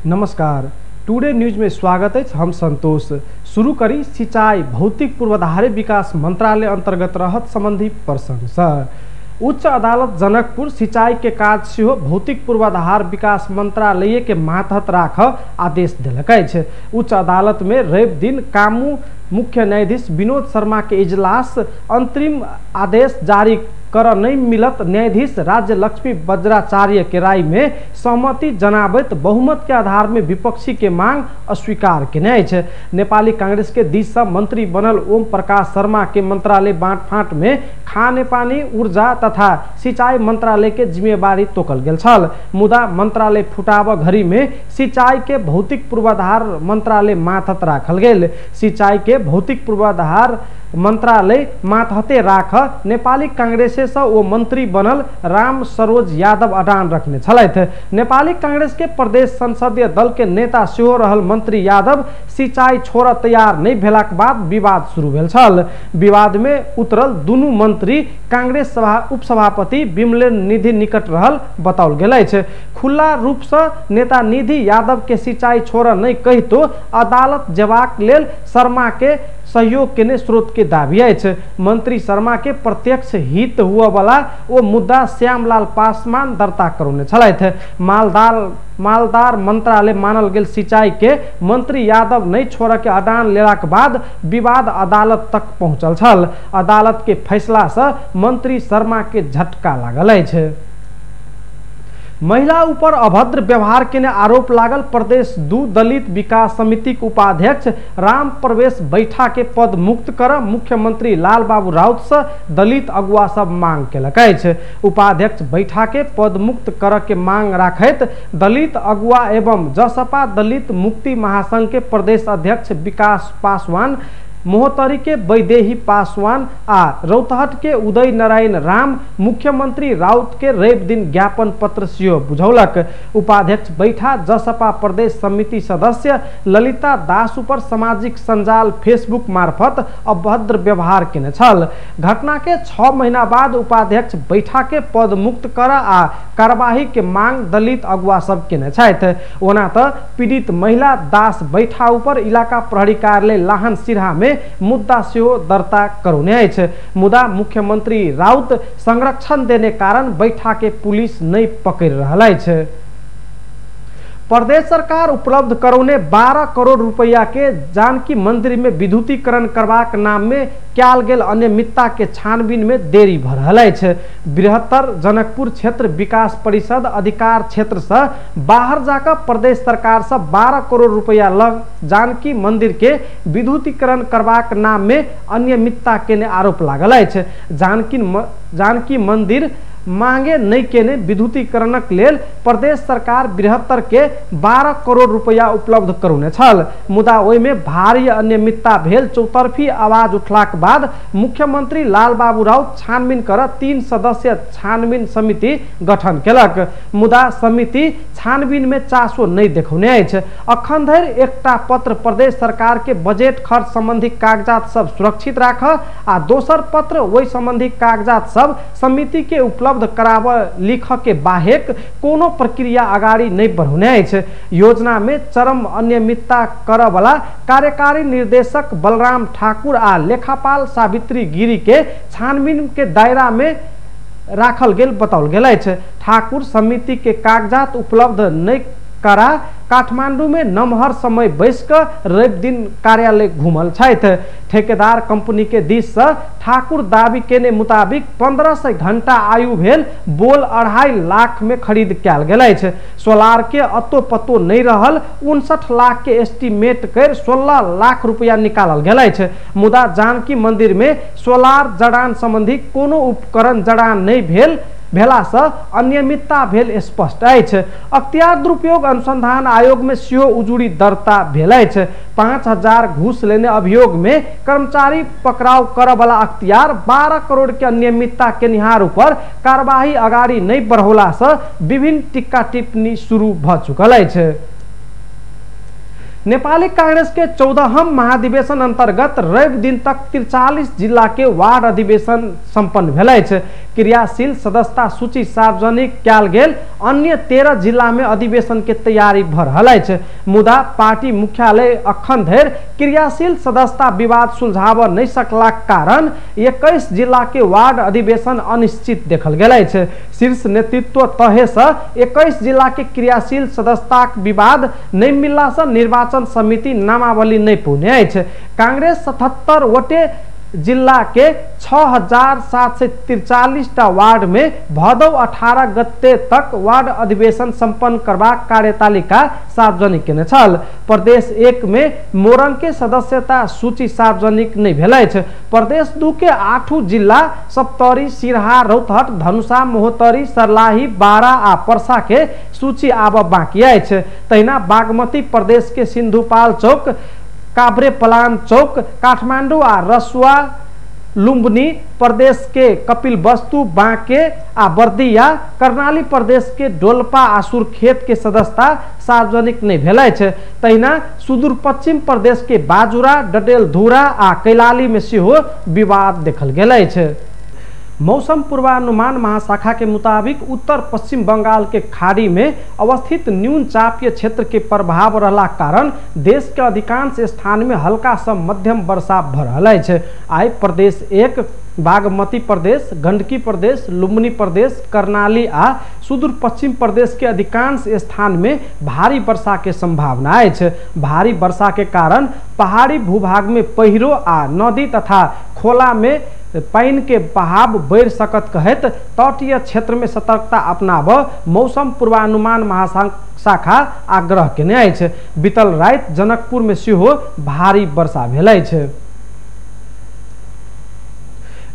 नमस्कार, today news में स्वागत है। हम संतोष। शुरू करी सिंचाई भौतिक पूर्वाधार विकास मंत्रालय अंतर्गत रहत संबंधी प्रसंग से। उच्च अदालत जनकपुर सिंचाई के काज सेहो भौतिक पूर्वाधार विकास मंत्रालय के मातहत राख आदेश देलक अछि। उच्च अदालत में रवि दिन कामू मुख्य न्यायाधीश विनोद शर्मा के इजलास अंतरिम आदेश जारी कर नहीं मिलत न्यायाधीश राज्य लक्ष्मी वज्राचार्य के राय में सहमति जनाबैत बहुमत के आधार में विपक्षी के मांग अस्वीकार केने अछि। नेपाली कांग्रेस के दिस से मंत्री बनल ओम प्रकाश शर्मा के मंत्रालय बांटफांट में खाने पानी ऊर्जा तथा सिंचाई मंत्रालय के जिम्मेवारी तोकल गेल छल, मुदा मंत्रालय फुटाब घड़ी में सिंचाई के भौतिक पूर्वाधार मंत्रालय मातहत राखल गेल। सिंचाई के भौतिक पूर्वाधार मंत्रालय मातहते राख नेपाली कांग्रेस से ओ मंत्री बनल राम सरोज यादव अडान रखने छलथि। नेपाली कांग्रेस के प्रदेश संसदीय दल के नेता सेहो रहल मंत्री यादव सिंचाई छोड़ तैयार नहीं भेलाक बाद विवाद शुरू भेल छल। विवाद में उतरल दुनू मंत्री कांग्रेस सभा उपसभापति विमलेन्द्र निधि निकट रहल बताओल गेल अछि। खुला रूप से नेता निधि यादव के सिंचाई छोड़ नहीं कहितो अदालत जेबाक लेल शर्मा के सहयोग केने स्रोत के दावी अछि। मंत्री शर्मा के प्रत्यक्ष हित हुआ वाला ओ मुद्दा श्यामलाल पासवान दर्ता करौने छलथि। मालदार मंत्रालय मानल गेल सिंचाई के मंत्री यादव नहीं छोड़ के अडान लेलाक बाद विवाद अदालत तक पहुंचल छल। अदालत के फैसला से मंत्री शर्मा के झटका लागल अछि। महिला ऊपर अभद्र व्यवहार के आरोप लागल प्रदेश 2 दलित विकास समिति के उपाध्यक्ष राम प्रवेश बैठा के पद मुक्त कर मुख्यमंत्री लाल बाबू राउत से दलित अगुआ सब मांग केलक अछि। उपाध्यक्ष बैठा के पद मुक्त कर के मांग राखैत दलित अगुआ एवं जसपा दलित मुक्ति महासंघ के प्रदेश अध्यक्ष विकास पासवान, मोहतरी के वैदेही पासवान आ रौतहट के उदय नारायण राम मुख्यमंत्री राउत के रवि दिन ज्ञापन पत्र सेहो बुझौलक। उपाध्यक्ष बैठा जसपा प्रदेश समिति सदस्य ललिता दास ऊपर सामाजिक संजाल फेसबुक मार्फत अभद्र व्यवहार केने छल। घटना के 6 महीना बाद उपाध्यक्ष बैठा के पद मुक्त कर आ कार्यवाही के मांग दलित अगुआ सब केने छथि। ओना त पीड़ित महिला दास बैठा ऊपर इलाका प्रहरी कार्यालय लाहन सिरहा में मुद्दा सेहो दर्ता करौने अछि, मुदा मुख्यमंत्री राउत संरक्षण देने कारण बैठा के पुलिस नहीं पकड़ रहल अछि। प्रदेश सरकार उपलब्ध करौने 12 करोड़ रुपया के जानकी मंदिर में विद्युतीकरण करबाक नाम में कयल गेल अनियमितता के छानबीन में देरी भ रहल अछि। बृहत्तर जनकपुर क्षेत्र विकास परिषद अधिकार क्षेत्र से बाहर जाकर प्रदेश सरकार से 12 करोड़ रुपया लग जानकी मंदिर के विद्युतीकरण करबाक नाम में अनियमितता के आरोप लागल अछि। जानकी मंदिर मांगे नहीं केने विद्युतीकरणक लेल प्रदेश सरकार बृहत्तर के 12 करोड़ रुपया उपलब्ध करौने छल, मुदा ओहिमे भारी अनियमितता भेल चौतरफी आवाज उठलाक बाद मुख्यमंत्री लाल बाबू राउत छानबीन कर 3 सदस्य छानबीन समिति गठन केलक, मुदा समिति छानबीन में चासो नहीं देखौने अछि। अखन धरि एकटा पत्र प्रदेश सरकार के बजट खर्च संबंधी कागजात सब सुरक्षित राख आ दोसर पत्र ओहि संबंधी कागजात सब समिति के उपलब्ध कराब लिख के बाहेक कोनो प्रक्रिया अगाडि नहीं बढ़ौने अछि। योजना में चरम अनियमितता करवला कार्यकारी निर्देशक बलराम ठाकुर आ लेखापाल सावित्री गिरी के छानबीन के दायरा में राखल गेल बताओल गेल अछि। ठाकुर समिति के कागजात उपलब्ध नहीं करा काठमांडू में नमहर समय बैस क रवि दिन कार्यालय घूमल छथि। ठेकेदार कंपनी के दिस से ठाकुर दावी केने मुताबिक 1500 घंटा आयु भेल बोल 2.5 लाख में खरीद कयल गेल अछि। सोलार के अतो पतो नहीं रहल 59 लाख के एस्टीमेट कर 16 लाख रुपया निकालल गेल अछि, मुदा जानकी मंदिर में सोलार जड़ान संबंधी कोनो उपकरण जड़ान नहीं भेला से अनियमितता भेल स्पष्ट अछि। अख्तियार दुरुपयोग अनुसंधान आयोग में सेहो उजुरी दर्ता भेल अछि। 5000 घूस लेने अभियोग में कर्मचारी पकड़ाव करवला अख्तियार 12 करोड़ के अनियमितता केनिहार ऊपर कार्यवाही अगाडि नहीं बढ़ौला से विभिन्न टिक्का टिप्पणी शुरू भ चुकल अछि। नेपाली कांग्रेस के 14वां महाधिवेशन अंतर्गत रवि दिन तक 43 जिला के वार्ड अधिवेशन संपन्न भेल अछि। क्रियाशील सदस्यता सूची सार्वजनिक कयल गेल अन्य 13 जिला में अधिवेशन के तैयारी भ रहल अछि। मुदा पार्टी मुख्यालय अखन धरि क्रियाशील सदस्यता विवाद सुलझाब नहि सकलाक कारण 21 जिला के वार्ड अधिवेशन अनिश्चित देखल गेल अछि। शीर्ष नेतृत्व तहे से 21 जिला के क्रियाशील सदस्यताक विवाद नहि मिलला से निर्वाचन समिति नामावली नहि पौने अछि। कांग्रेस 77 वटे जिला के 6743 टा वार्ड में भदौ 18 गते तक वार्ड अधिवेशन संपन्न करबाक कार्यतालिका सार्वजनिक केने छल। प्रदेश 1 में मोरंग के सदस्यता सूची सार्वजनिक नहीं भेल अछि। प्रदेश 2 के 8 जिला सप्तरी, सिरहा, रौतहट, धनुषा, महोत्तरी, सर्लाही, बारा आ परसा के सूची आब बाँकी अछि। तहिना बागमती प्रदेश के सिंधुपाल चौक, काभ्रे पलान चौक, काठमांडू आ रसुआ, लुम्बिनी प्रदेश के कपिलवस्तु, बांके आ बर्दिया, कर्णाली प्रदेश के डोल्पा आ सुर्खेत के सदस्यता सार्वजनिक नहीं भेल अछि। तहिना सुदूर पश्चिम प्रदेश के बाजुरा, डडेलधुरा आ कैलाली में सेहो विवाद देखल गेल अछि। मौसम पूर्वानुमान महाशाखा के मुताबिक उत्तर पश्चिम बंगाल के खाड़ी में अवस्थित न्यून चापीय क्षेत्र के प्रभाव रहला कारण देश के अधिकांश स्थान में हल्का से मध्यम वर्षा भ रहल अछि। आइ प्रदेश 1, बागमती प्रदेश, गंडकी प्रदेश, लुम्बिनी प्रदेश, कर्णाली आ सुदूर पश्चिम प्रदेश के अधिकांश स्थान में भारी वर्षा के संभावना अछि। भारी वर्षा के कारण पहाड़ी भूभाग में पहिरो आ नदी तथा खोला में पानि के बहाव बढ़ि सकत कहैत तटीय क्षेत्र में सतर्कता अपनाब मौसम पूर्वानुमान महाशाखा आग्रह केने अछि। बीतल राति जनकपुर में सेहो भारी वर्षा भेल अछि।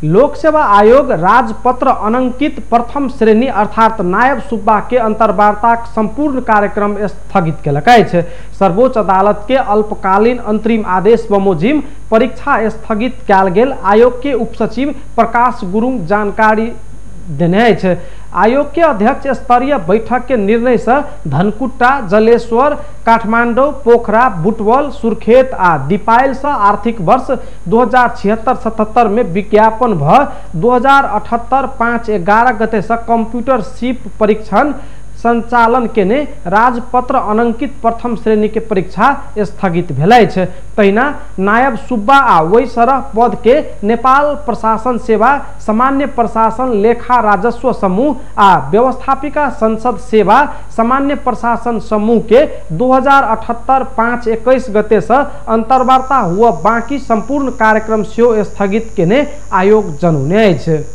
लोक सेवा आयोग राजपत्र अनंकित प्रथम श्रेणी अर्थात नायब सुब्बा के अंतर्वार्ताक संपूर्ण कार्यक्रम स्थगित केलक अछि। सर्वोच्च अदालत के अल्पकालीन अंतरिम आदेश बमोजिम परीक्षा स्थगित कयल गेल आयोग के उपसचिव प्रकाश गुरुंग जानकारी देने अछि। आयोग के अध्यक्ष स्तरीय बैठक के निर्णय से धनकुट्टा, जलेश्वर, काठमांडू, पोखरा, बुटवल, सुर्खेत आ दीपायल से आर्थिक वर्ष 2076-77 में विज्ञापन भ 2078 5/11 गते से कंप्यूटर सिप परीक्षण संचालन केने राजपत्र अनंकित प्रथम श्रेणी के परीक्षा स्थगित भेल अछि। तहिना नायब सुब्बा आ वैसरह पद के नेपाल प्रशासन सेवा, सामान्य प्रशासन, लेखा राजस्व समूह आ व्यवस्थापिका संसद सेवा सामान्य प्रशासन समूह के 2078 5/21 गते से अंतर्वार्ता हुआ बाकी संपूर्ण कार्यक्रम सेहो स्थगित केने आयोग जनौने अछि।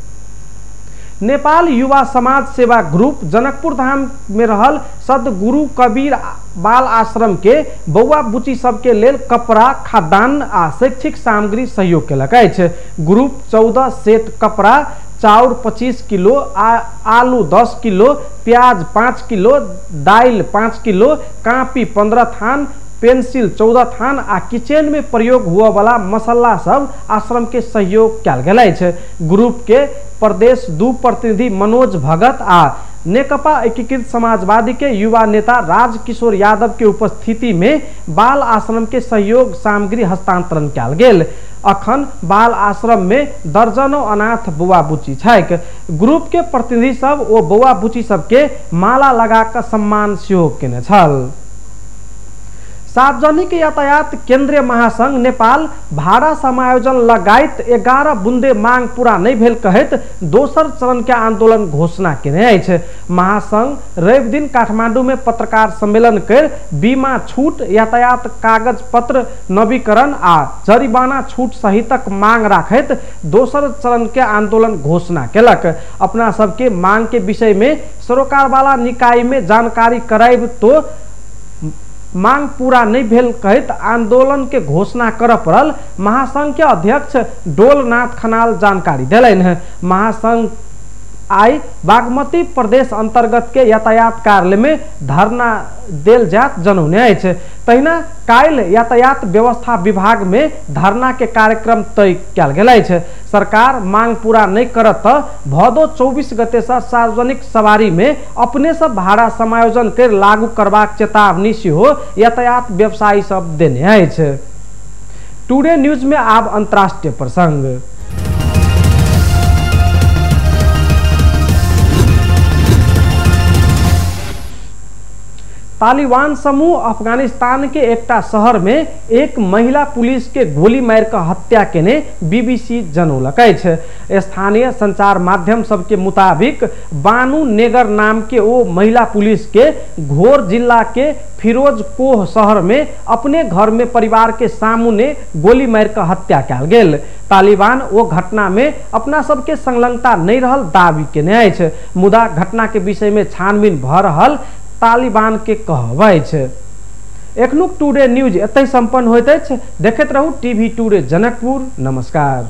नेपाल युवा समाज सेवा ग्रुप जनकपुर धाम में रहल सदगुरु कबीर बाल आश्रम के बौआ बुची सबके लेल कपड़ा, खाद्यान्न आ शैक्षिक सामग्री सहयोग केलक अछि। ग्रुप 14 सेट कपड़ा, चाउर 25 किलो, आलू 10 किलो, प्याज 5 किलो, दाइल 5 किलो, कापी 15 थान, पेंसिल 14 थान आ किचन में प्रयोग हुआ वाला मसाला सब आश्रम के सहयोग कयल गेल अछि। ग्रुप के प्रदेश 2 प्रतिनिधि मनोज भगत आ नेकपा एकीकृत समाजवादी के युवा नेता राजकिशोर यादव के उपस्थिति में बाल आश्रम के सहयोग सामग्री हस्तांतरण कयल गेल। अखन बाल आश्रम में दर्जनों अनाथ बौआ बुची छैक। ग्रुप के प्रतिनिधि सब ओ बौआ बुची सबके माला लगा कऽ सम्मान सेहो केने छल। सार्वजनिक यातायात केंद्रीय महासंघ नेपाल भाड़ा समायोजन लगायत 11 बुंदे मांग पूरा नहीं भेल कहैत दोसर चरण के आंदोलन घोषणा केने अछि। महासंघ रवि दिन काठमांडू में पत्रकार सम्मेलन कर बीमा छूट, यातायात कागज पत्र नवीकरण आ जरिमाना छूट सहितक मांग राखैत दोसर चरण के आंदोलन घोषणा केलक। अपना सबके मांग के विषय में सरोकारवाला निकाय में जानकारी कराइब तो मांग पूरा नहीं भेल कहैत आंदोलन के घोषणा कर पड़ल महासंघ के अध्यक्ष डोलनाथ खनाल जानकारी देलनि हैं। महासंघ आई बागमती प्रदेश अंतर्गत के यातायात कार्यालय में धरना देल जात जनौने अछि। तहिना काल्हि यातायात व्यवस्था विभाग में धरना के कार्यक्रम तय कयल गेल अछि। सरकार मांग पूरा नहीं करत त भदो 24 गते से सार्वजनिक सवारी में अपने से भाड़ा समायोजन कर लागू करबाक चेतावनी सेहो यातायात व्यवसायी सब देने अछि। टुडे न्यूज में आब अंतर्राष्ट्रीय प्रसंग। तालिबान समूह अफगानिस्तान के एकटा शहर में एक महिला पुलिस के गोली मारि कऽ हत्या केने बीबीसी जनौलक अछि। स्थानीय संचार माध्यम सबके मुताबिक बानू नेगर नाम के ओ महिला पुलिस के घोर जिला के फिरोज कोह शहर में अपने घर में परिवार के सामने गोली मारि कऽ हत्या कयल गेल। तालिबान ओ घटना में अपना सबके संलग्नता नहीं रहल दावी केने अछि, मुदा घटना के विषय में छानबीन भऽ रहल तालिबान के कहब अछि। एखनुक टुडे न्यूज एतहि संपन्न होइत अछि। देखैत रहू टीवी टुडे जनकपुर। नमस्कार।